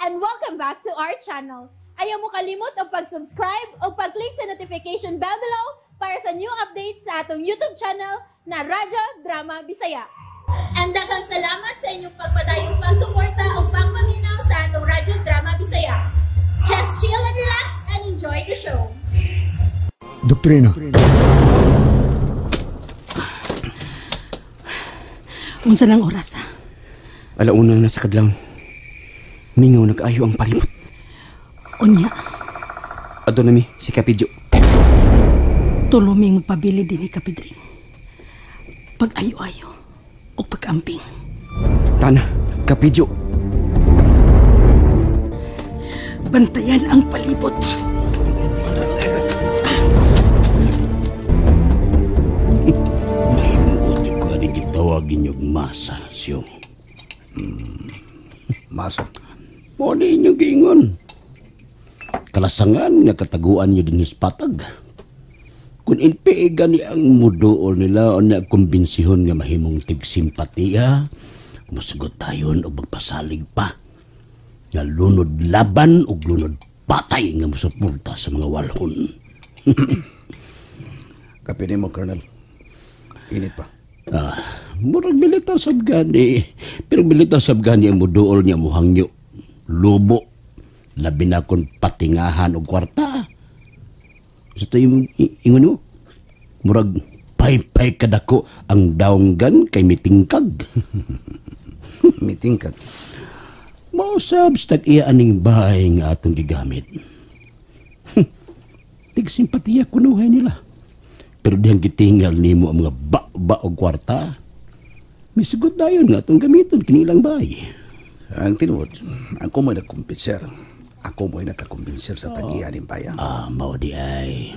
And welcome back to our channel. Ayaw mo kalimot og pag-subscribe o pag-click sa notification bell below para sa new updates sa atong YouTube channel na Radyo Drama Bisaya. And daghang salamat sa inyong pagpadayong pagsuporta o pagpaminaw sa atong Radyo Drama Bisaya. Just chill and relax and enjoy the show. Doktrina. Unsa nang oras? Alauna na sa kadlawon. Mingaw nag-ayo ang palibot. Unya? Adto nami si Kapidyo. Tulo ming magpabili din ni Kapidring. Pag-ayo-ayo o pag-amping. Tana, Kapidyo. Bantayan ang palibot. Mahimuot ko aning gitawag ninyong masa, siyong. Masa? Mo ni inyong giingon. Kalasangan nga kataguan niyo din patag. Kung NPA gani ang muduol nila o na kumbinsihon nga mahimong tigsimpatiya, musugot tayon o magpasalig pa. Nga lunod laban o lunod patay nga musuporta sa mga walhon. Kape mo, Colonel. Init pa. Murag militar sabgani. Pero militar sabgani ang muduol niya muhangyo. Lubo. Labi na kung patingahan o kwarta. Sa ito yung ingon mo? Murag pay-pay kadako ang daunggan kay mitingkag. Mitingkag? Mausab sa tag-iya aning bahay nga atong gigamit. Tigsimpatiya kunuhay nila. Pero dihang gitingal nimo ang mga ba-ba o kwarta. Misugot dayon nga atong gamiton kinilang bahay. Ang tinuod, ako mo'y nagkumbinser. Ako mo'y nagkakumbinser sa tag-iya ning bayan. Mao di ay.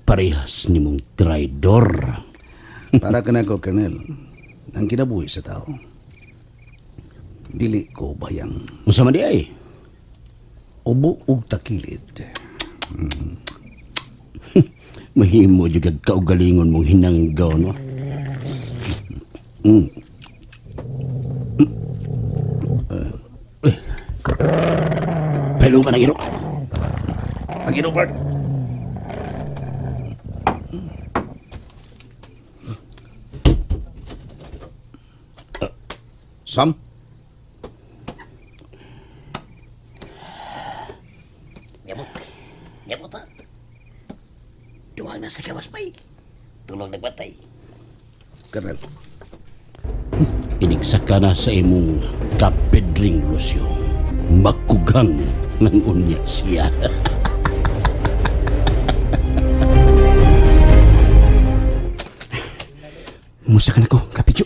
Parehas nimong traidor. Para ka na ko, Colonel, ang kinabuhi sa tao. Dili ko bayang. Unsa man di ay? Ubo og takilid. Mahimo jud kag kaugalingon mong hinanggaw, no? Pelo man ang iro. Ang iro, Bart. Sam? Nyabot. Nyabot, ha? Duha na sa kawas, bay. Tulong nagbatay. Colonel. Inigsaka na sa imong kapedring, Lucio. Makugang ng unya siya. Musa ka na ko, Kapidyo.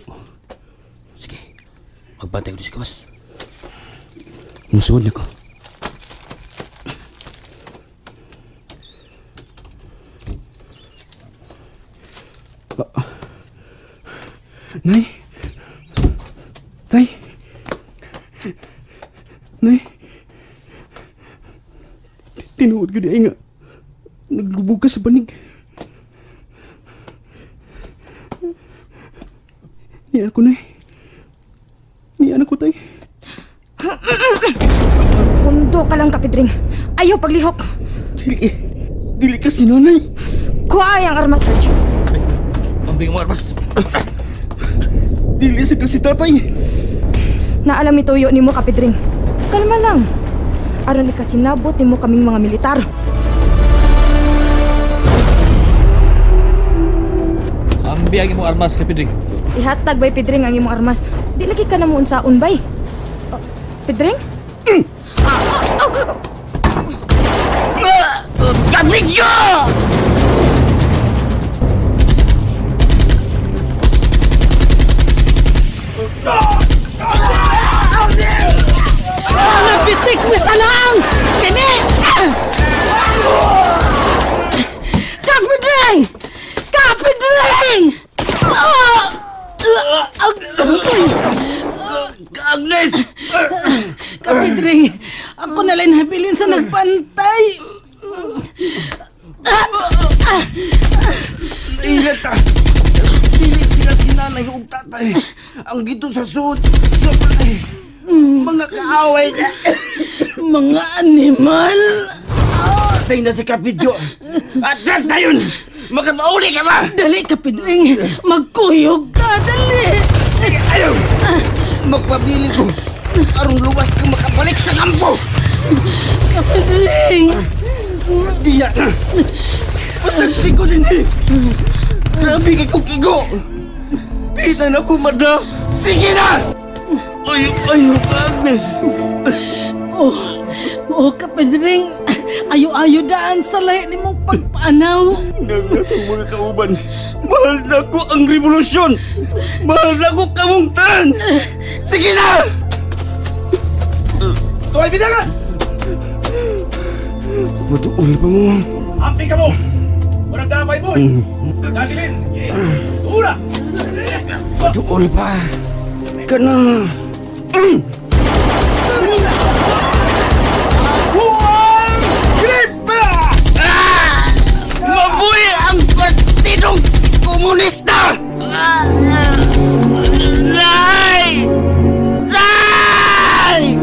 Sige, magbantay ko sa kawas. Musuod na ko. Nay! Tay! Nay! Tinuod ko di ay nga naglubog ka sa banig. Niya ako, Nay. Niya ako, Tay. Pundo ka lang, Kapidring. Ayaw paglihok. Dili. Dili ka si Nanay. Kuha ang armas, Serge. Ambing mo armas. Dili sa kasi tatay. Naalam ituyo ni mo, Kapidring. Kalma lang. Aron ikasinabot ni mo kaming mga militar. Ambi ang imong armas, Kapidring. Ihatag bay, Pidring, ang imong armas. Di lagi ka na mo unsaon bay. Pidring? Kapidyo! Nabitik mo sa lang! Kini! Kapidring! Kapidring! Agnes! Kapidring, ako na lang nabilin sa nagpantay. Ingat ta! Dili sila si nanay o tatay. Ang gito sa suot sa balay. Mga kaaway na! Mga animal! Patay na si Kapidyo! Atras na yun! Makapauli ka ba? Dali, Kapidring! Magkuyog ka! Dali! Ayaw! Magpabili ko! Arong luwas ka makabalik sa kampo! Kapidring! Diya na! Pasagti ko din eh! Grabe kay kong igo! Di na na ko, madam! Sige na! Ayaw, ayaw, Agnes! Oh, Kapidring! Ayo-ayo daan sa lahi ni mong pagpaanaw! Nangatong mga kauban, mahal na ko ang revolusyon! Mahal na ko kamong tan! Sige na! Tuway bidangan! Paduol pa mo. Ampi ka mo! Walang damay mo! Dabilin! Ura! Paduol pa! Kana! Buang Gripa! Mabuhay ang Partidong Komunista! Nay! Nay!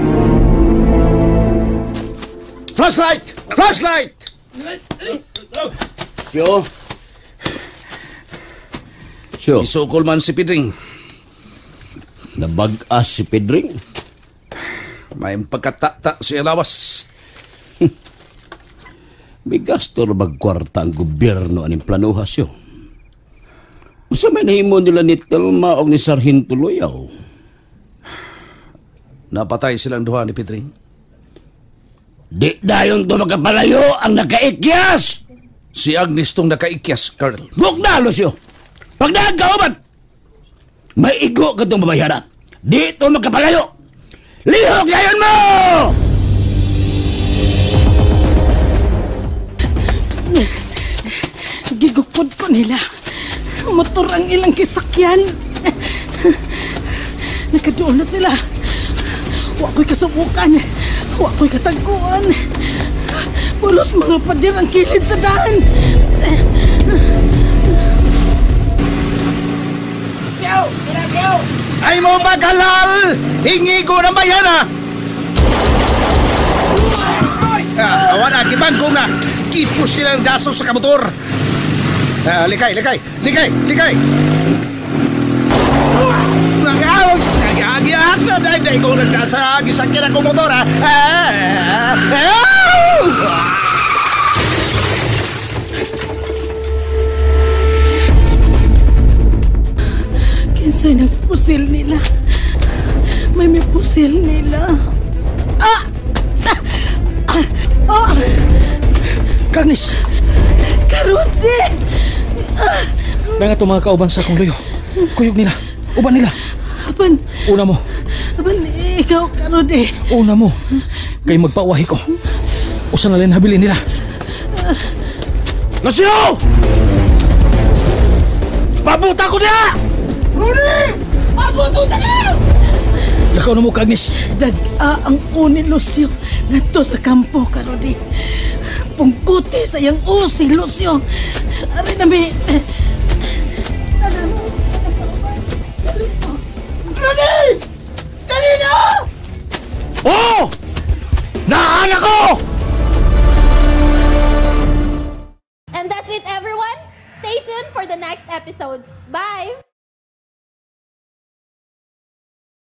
Flashlight! Flashlight! Yo. Sure. Isukol man si Pedring. Nabag-as si Pedring. May pagkatata si Alawas. May gasto na magkwarta ang gobyerno aning planuhas yun. Usa may nahimo nila ni Telma o ni Sargento Luyaw. Napatay silang duha ni Pedring. Di dayon to magkapalayo ang nakaikyas! Si Agnes tong nakaikyas, Colonel. Bukna, Lucio! Pagdaan ka, uban! May igo ka itong babayaran. Di to magkapalayo! Lihok dayon mo! Gigukod ko nila. Motor ang ilang kisakyan. Nakadoon na sila. Wa ko'y kasubukan. Wa ko'y katagkuan. Pulos mga pader ang kilid sa daan. Ay mo magalal! Hingi ko ng bayana! Awan na, gibangko na! Kipos silang daso sa kamotor! Likay, likay! Likay! Likay! Agi, ko nagdasa, gisakyan ako motor, ha? Kinsay nagpusil nila. May pusil nila. Ah! Ah! Ah! Karnis! Karundi! Nanga itong mga kauban sa akong luyo. Kuyog nila. Uban nila. Apan. Una mo. Apan, ikaw, Karundi. Una mo. Kay magpawahi ko. Usa na lang habilin nila. Lucio! Pabuta ko na! Rudy! Pabuto na! Lakaw na mo, Agnes. Dad-a ang uni, Lucio. Ngadto sa kampo, Karundi. Pungkuti sa iyang usi, Lucio. Ari na mi. Rudy! Dali na! Oh! Naan ako! And that's it, everyone. Stay tuned for the next episodes. Bye!